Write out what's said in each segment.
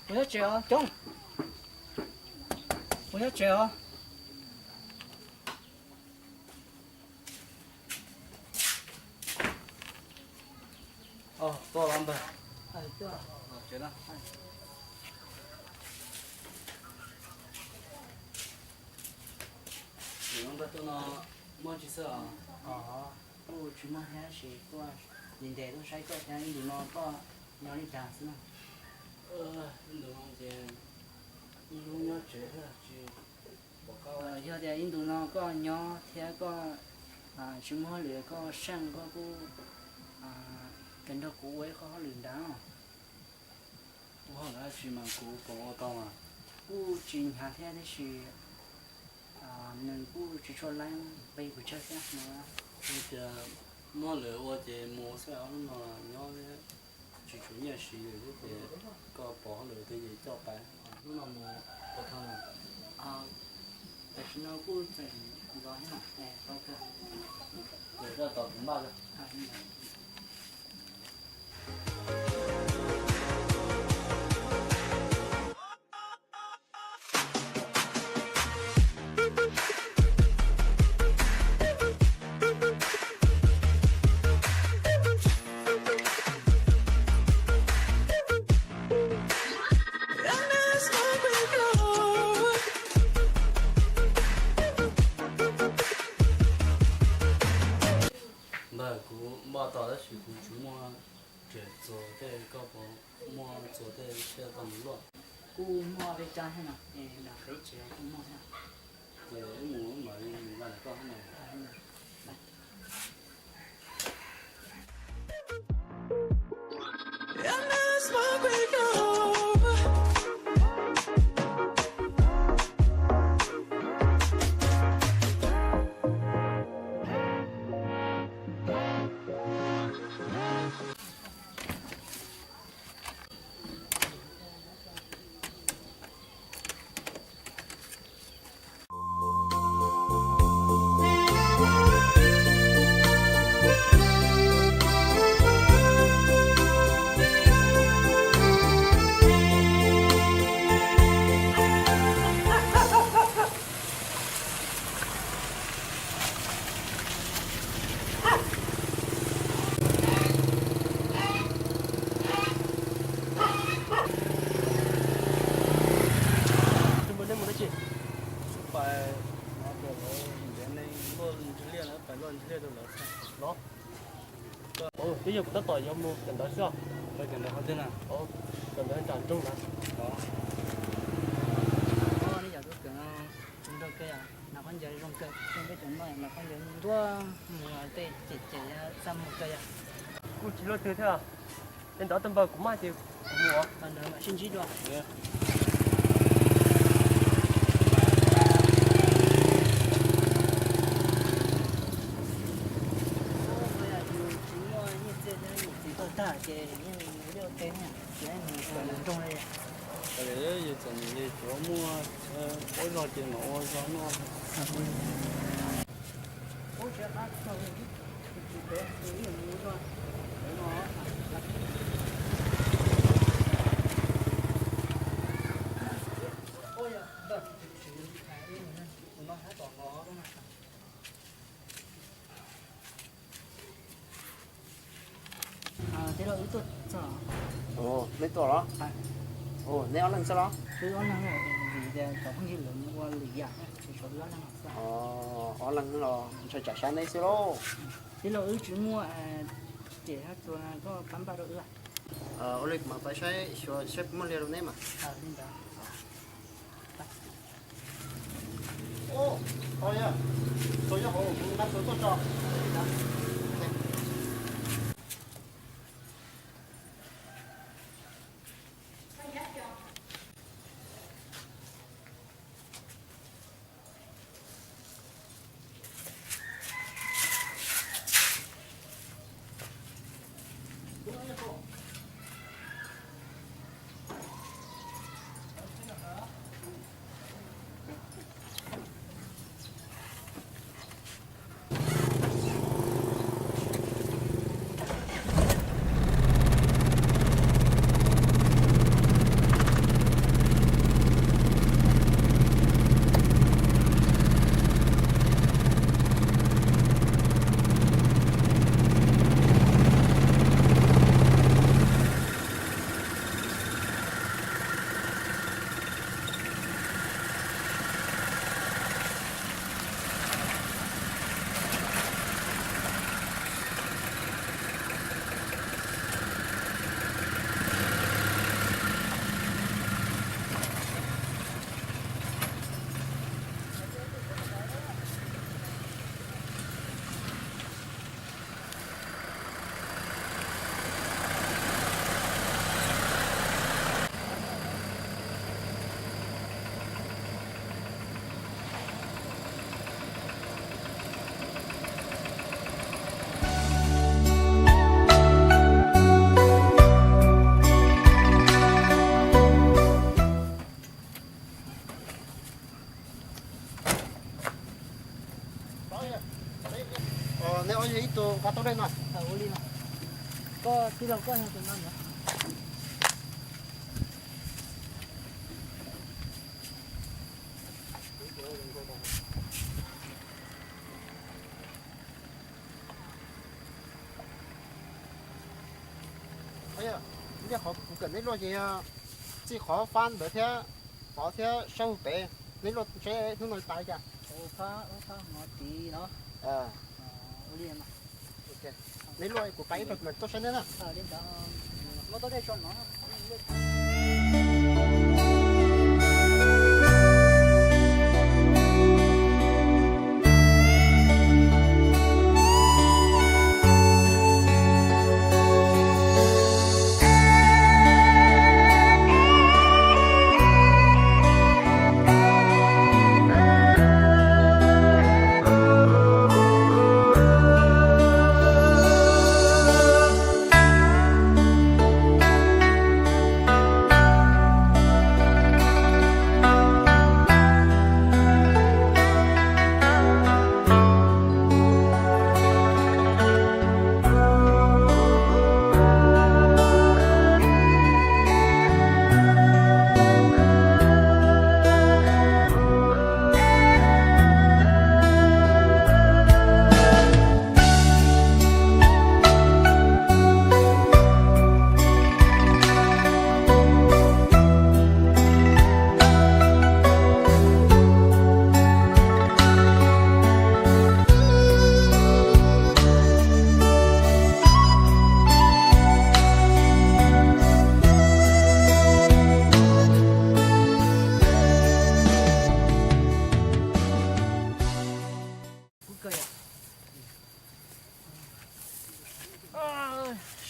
Mus nyob tsev os Coob. Mus nyob tsev os. Tuaj los npawg. Npawg tuaj no muaj tsis xwb os? Kuj tsis muaj thiab, tab sis kuj ntev ntev tuaj saib koj thiab, ib ntus no koj nyob li cas xwb na? Ib ntus no ces ib hnub nyob tsev xwb tsis pom koj. Yog tias ib ntus no koj nyob thiab koj tsis muaj hauj lwm koj seej, koj kuj kawg nrog kuv ua ib qho hauj lwm ntawd. Ua hauj lwm dab tsi mas kuv puas ua tau mas? Kuj tsis hnyav thiab, tab sis nws kuj tsis tshua laib nqi kuv tsawg thiab no. Yog tias muaj hauj lwm ua ces mus xwb, ob hnub no nyob tsis tshuav nyiaj siv lawm thiab ces koj pom hauj lwm twg ces coj pais, hnub no mus puas tau na? Tam sim no kuj tseem nrog thiab mas, tau kawg. Ces koj tos kuv npaj. Npawg, kuv npaj tau tab sis kuv tsis muaj riam txuas tej, koj puas muaj txuas tej thiaj tau mus luaj? Kuj muaj peb rab thiab no, es nram peb tsev kuj muaj thiab. Ces wb mus wb mam li mus nqa ntawm koj thiab no. Tus npawg, nej mus dab tsi? Pais no, lawv ntiav neeg luaj ntxhiab liaj, lawv pais luaj ntxhiab liaj rau lawv txhaj los. Twb yog kuv tab tom yuav mus kawm ntawv xwb os. Kawm ntawv qhov twg na? Kawm ntawv nram nroog ntawd. Nej cov tub kawm no zoo kawg, nas khaub ncaws zoo kawg, zoo peb cov noj nas khaub ncaws ntuag mus tej cem cem xaj muag kawg yog. Kuj tsis luaj twg thiab. Tej ntawd tus npawg kuv maj ces kuv mus os. Sib ntsib dua. Yus tsis muaj nyiaj txiag thiab yus txiv tuag tag ces yeej ua liaj ua teb na, ces nws kawm nroog li. Yus txom nyem li tsuav muaj ua zog ces mam ua zog noj. Tij laug, wb tuaj txog. Ua, neb tuaj los? Ua, neb ob leeg xwb los? Wb ob leeg, vim tias cov phooj ywg lawv mus ua lwm yam, tshuav wb ob leeg xwb. Ob leeg los ntshai tsam sab neb xwb lauj. Tij laug, wb tsis muaj riam thiab txuas, koj pab npaj rau wb. Ua li kuv mam pais saib xyuas saib puas muaj liag rau neb mas. Li ntawd. Neb ob yog ib tug nqa tau dej no. Ua li no. Koj tij laug koj yog tus no ntag. Yog qhov kuv kawm neb luaj ces yog txij qhov fab ntawd thiab, qhov thiab saib hauv pem, neb luaj seb hnub no tas li cas. Neb luaj kuv pab ib pliag kuv mam tuaj saib neb na.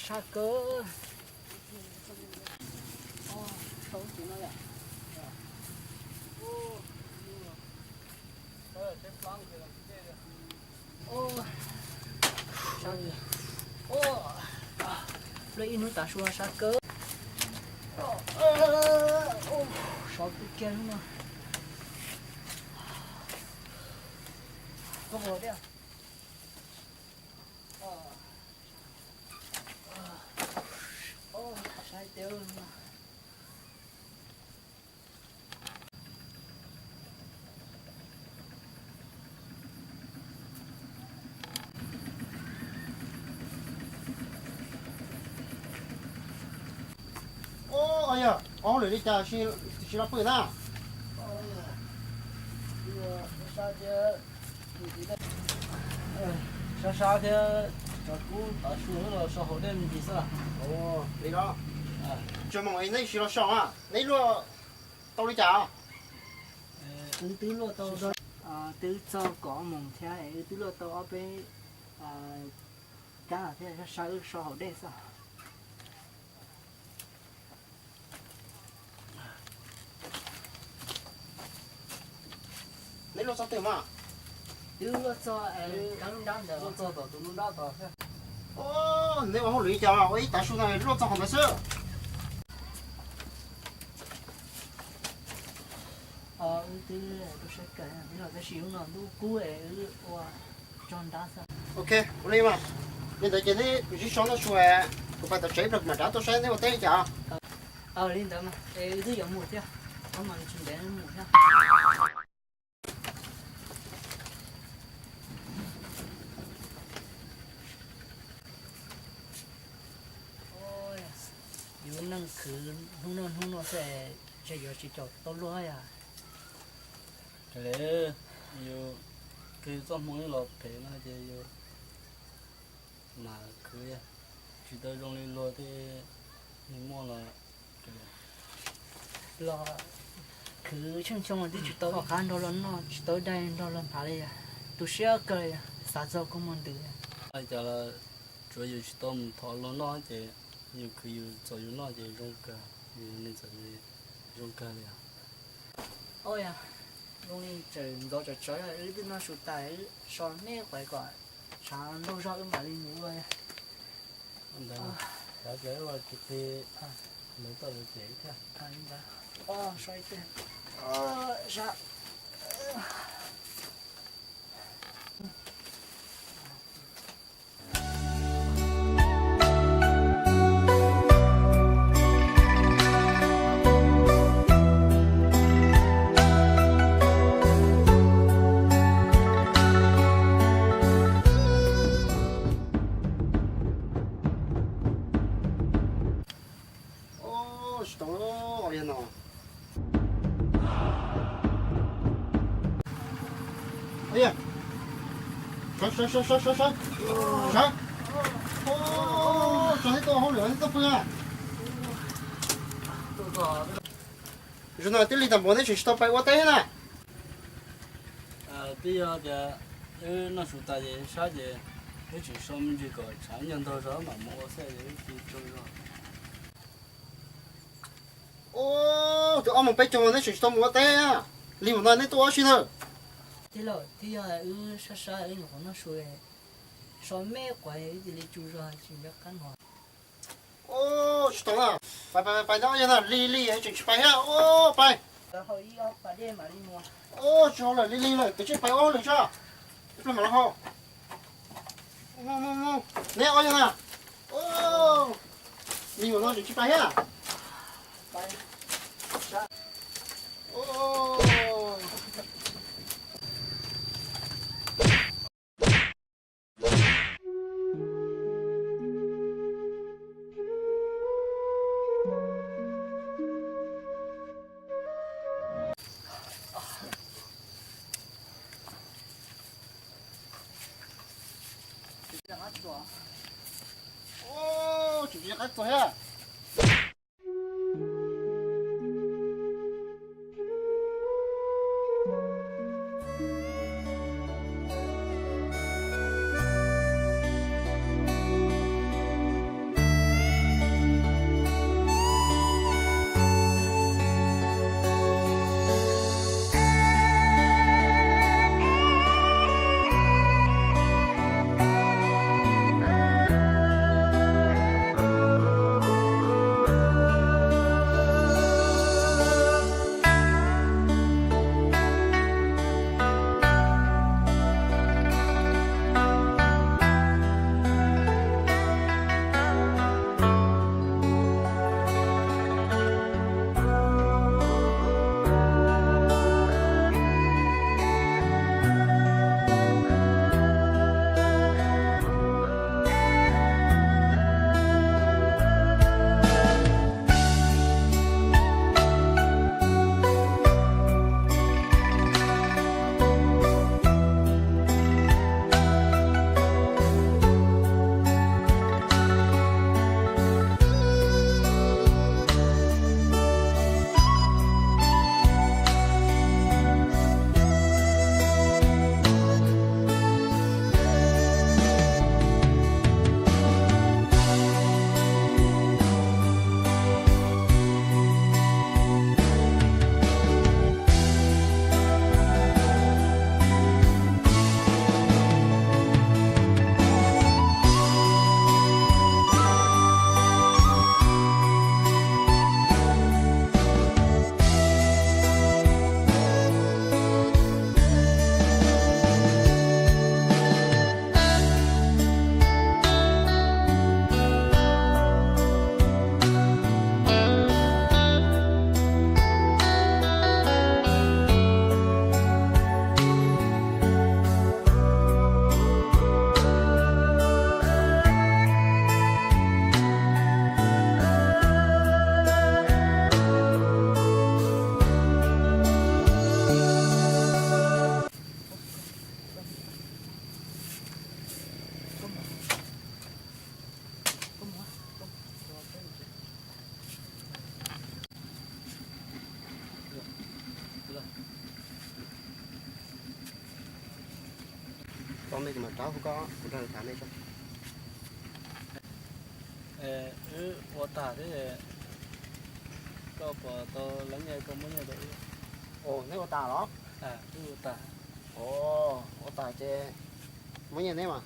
Sab kawg. Luaj ib hnub tav su sab kawg. Sov kiag kiag lub no. Sab tiag. Yog ob hauj lwm li cas tsis los pw na? Sab sab thiab, cov kub tav su los so haus dej me ntsis xwb. Li no, tsis moos neb tsis los so, neb luaj tau li cas? Wb twb luaj tau, twb txog kaum ob moos thiab, wb twb luaj tau ob peb kab thiab, sab sab wb so haus dej xwb. Neb luaj txog twg mas? Twb luaj txog kab nrab ntawd. Neb ua hauj lwm li cas ua ib tav su no luaj txog qhov ntawd xwb? Wb twb tuaj saib kawm los tab sis hnub no ntuj kub es wb ua txog nrab xwb. Ok, ua li mas, li ntawd ces neb sib so noj su, kuv pais tom tsev ib pliag kuv mam rov tuaj saib neb ua teb li cas. Li ntawd mas es wb twb yuav mus thiab, koj mam tsis ntev mus thiab. Yus neej khwv hnub no hnub no xwb, ntshe yuav tsis caum tau luaj yom. Yus khwv txoj hmoo los phem no ces yus mam khwv, tsis tau zoo li luag tej neeg muaj los. Los khwv tsheej tsheej twb tsis tau ua qab nrog luag noj, tsis tau dai nrog luag hnav li yom. Tu siab kawg li yom, xav txog kua muag ntws. Cas los tsuav yus tsis tau mus thov luag noj ces yus khwv yus txaus yus noj ces zoo kawg, yus neeg txawm zoo kawg li os. Yog zoo li tseem ntxov tsawv tsawv, wb twb noj su tas, wb so me qais kom tshav ntuj zog wb mam li mus ua. Ntawd, xav tias wb ua tsis qi, lawv txoj lawv ces thiab. Ntawd, so ib teg, sab. Sawv, sawv, sawv, sawv, sawv, sawv. Sawv. Sawv thiab tuaj hauj lwm thiab tuaj pw na. Zaum no twb lig tag npaum neb tseem tsis tau pais ua teb na. Twb yog tias wb noj su tas ces sab ces wb tseem so me ntsis kom tshav nyob ntog zog mam mus ua xwb es wb tsis tsaug zog. Ub, twb ob moos peb caug neb tseem tsis tau mus ua teb. Lig mus no neb tuaj ua dab tsi na? Tij laug, twb yog wb sab sab wb nyuam qhuav noj su, so me quav wb cia li tsaug zog tsis nco qab mus. Ub, tsis tau na. Pais, pais, pais, pais, neb ob yawg na, lig lig tseem tsis pais thiab. Ub, pais. Ub, tsis hau lawm, lig lig lawm, kav tsij pais ua hauj lwm tso. Ib pliag mam los hau. Mus, mus, mus, neb ob yawg na. Ub, lig mus no tseem tsis pais thiab. Ub. Ub, tseem tsis qab txog thiab. Tau me kuv mam rov hu koj, kuv rov tham me tso. Wb ua tag thiab, koj puas tau lawv nyiaj koj muab nyiaj rau wb? Ua, neb ua tas los? Wb ua tas. Ua tas ces muab nyiaj neb mas.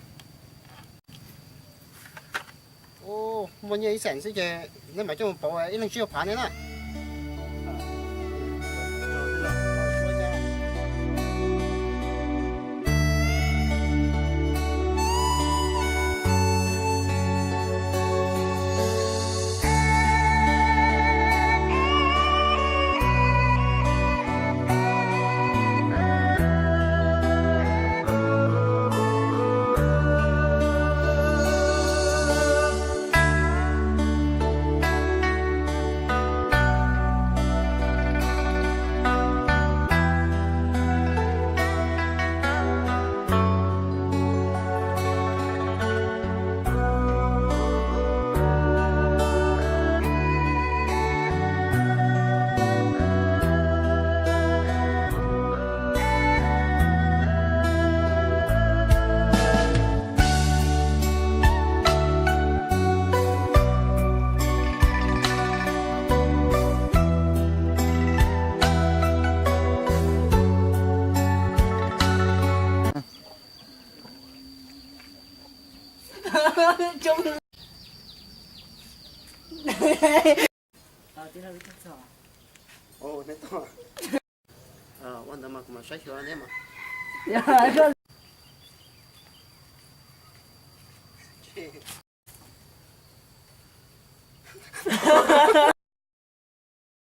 Ua, muaj nyiaj ib xees xwb ces neb mam coj mus pauv ib leeg tsib caug phav neb na. Ua ntawd mas kuv mam saib xyuas neb mas.